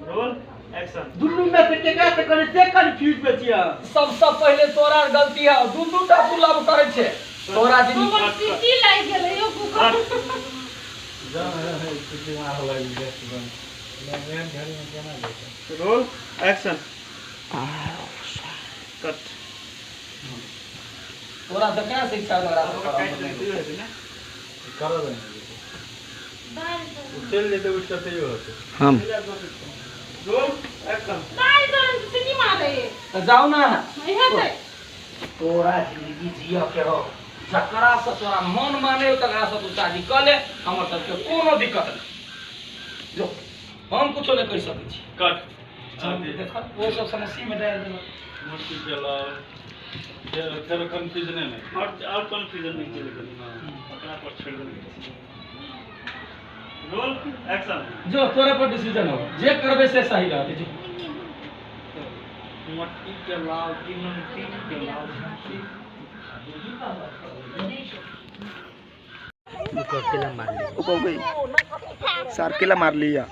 Roll action. दुनू में से केकरा से करे से कंफ्यूज में छियै। सबसे पहिले तोरा गलती है, दू दू टा तू लव करै छै। तोरा जिंदगी हमर सीटी लागि गेलै यौ कुकर। Roll action. कट। तोरा जकरा से इच्छा तकरा से ओकरा कर, काटि हमर देबै नहि। तैयो हेतै ने? करऽ दे, चलि जेतै उठि कऽ तैयो हेतै। हम रोल एक्शन। दाइ तोरा सीटी मारै। तऽ जाउ ने। हेतै। तोरा जिंदगी जियऽ के हो, जकरा से तोरा मन माने तकरा से तू शादी कऽ ले, हमर सबके कोनो दिक्कत नहि। जो हम कुछो नहि कहि सकै छी। कट। देखल ओ सब समस्या में डालि देलक। मूर्ति चलाउ, फेर फेर कन्फ्यूजने मे और कन्फ्यूजन नहीं चले गेलै, ओकरा पर छोड़ि देलकै। Roll action. जो तोरे पर डिसीजन हो, जे करबे से सही रहतै। जो मट्टी के लाव की नमकीन के लाव। सार केला मारली या।